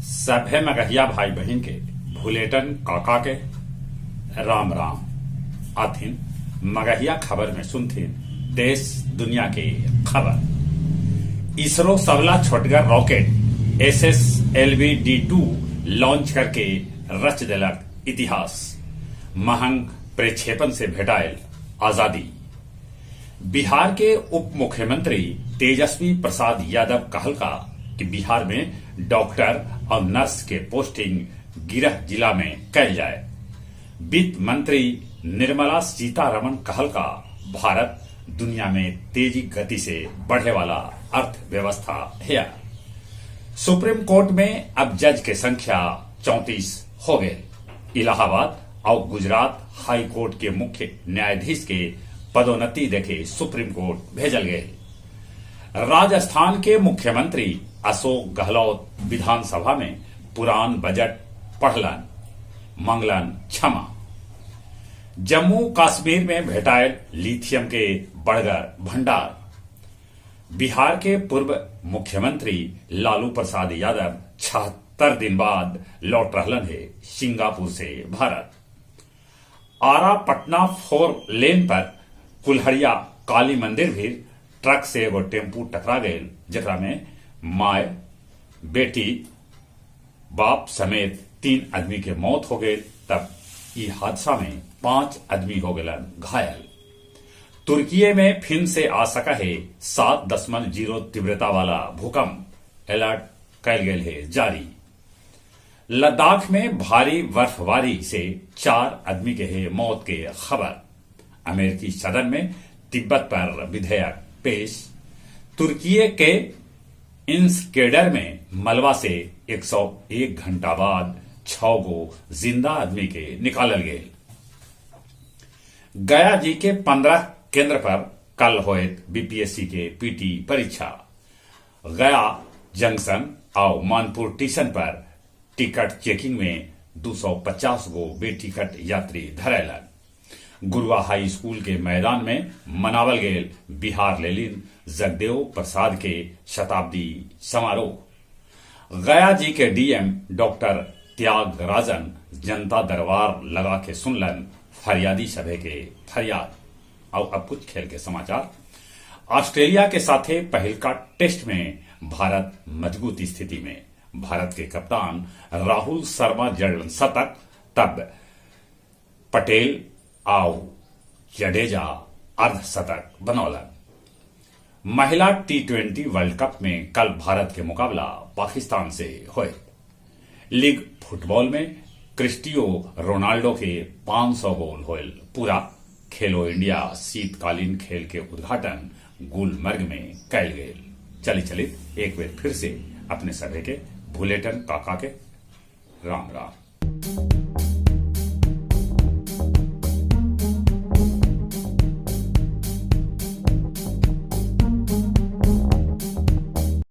सभे मगहिया भाई बहिन के भुलेटन काका के राम राम। आथिन मगहिया खबर में सुनथिन देश दुनिया के खबर। इसरो सबला छोटगर rocket SSLV D2 launch करके रच देलक इतिहास। महंग प्रक्षेपण से भेटायल आजादी। बिहार के उप मुख्यमंत्री तेजस्वी प्रसाद यादव कहलका कि बिहार में डॉक्टर और नर्स के पोस्टिंग गिरह जिला में कैल जाए। वित्त मंत्री निर्मला सीतारमन कहलका भारत दुनिया में तेजी गति से बढ़े वाला अर्थव्यवस्था है। सुप्रीम कोर्ट में अब जज के संख्या 34 हो गए। इलाहाबाद और गुजरात हाई कोर्ट के मुख्य न्यायाधीश के पदोन्नति देखे सुप्रीम कोर्ट भेजल गए। राजस्थान के मुख्यमंत्री अशोक गहलोत विधानसभा में पुरान बजट पढ़लन, मंगलन क्षमा। जम्मू कश्मीर में भेटायल लिथियम के बड़गर भंडार। बिहार के पूर्व मुख्यमंत्री लालू प्रसाद यादव 76 दिन बाद लौट रहलन है सिंगापुर से भारत। आरा पटना 4 लेन पर कुल्हड़िया काली मंदिर भी ट्रक से एगो टेम्पू टकरा गए, जकरा में माय, बेटी, बाप समेत 3 आदमी के मौत हो गए। तब ई हादसा में 5 आदमी हो गए घायल। तुर्की में फिन से आ सका है 7.0 तीव्रता वाला भूकंप, अलर्ट कैल गेल है जारी। लद्दाख में भारी बर्फबारी से 4 आदमी के है मौत के खबर। अमेरिकी सदन में तिब्बत पर विधेयक पेश। तुर्की के इंस्केडर में मलबा से 101 घंटा बाद 6 गो जिंदा आदमी के निकालल गए। गया जी के 15 केंद्र पर कल होयत बीपीएससी के पीटी परीक्षा। गया जंक्शन और मानपुर स्टेशन पर टिकट चेकिंग में 250 गो बेटिकट यात्री धरेलन। गुरुआ हाई स्कूल के मैदान में मनावल गेल बिहार लेलिन जगदेव प्रसाद के शताब्दी समारोह। गया जी के डीएम डॉक्टर त्याग राजन जनता दरबार लगा के सुनलन फरियादी सभे के फरियाद। और अब कुछ खेल के समाचार। ऑस्ट्रेलिया के साथे पहलका टेस्ट में भारत मजबूत स्थिति में। भारत के कप्तान राहुल शर्मा जड़लन शतक, तब पटेल आउ जडेजा अर्धशतक बनौलन। महिला T20 world cup में कल भारत के मुकाबला पाकिस्तान से होए। लीग फुटबॉल में क्रिस्टियो रोनाल्डो के 500 गोल होल पूरा। खेलो इंडिया शीतकालीन खेल के उद्घाटन गुलमर्ग में कैल गेल। चली चली एक बेर फिर से अपने सभे के भुलेटन काका के राम राम।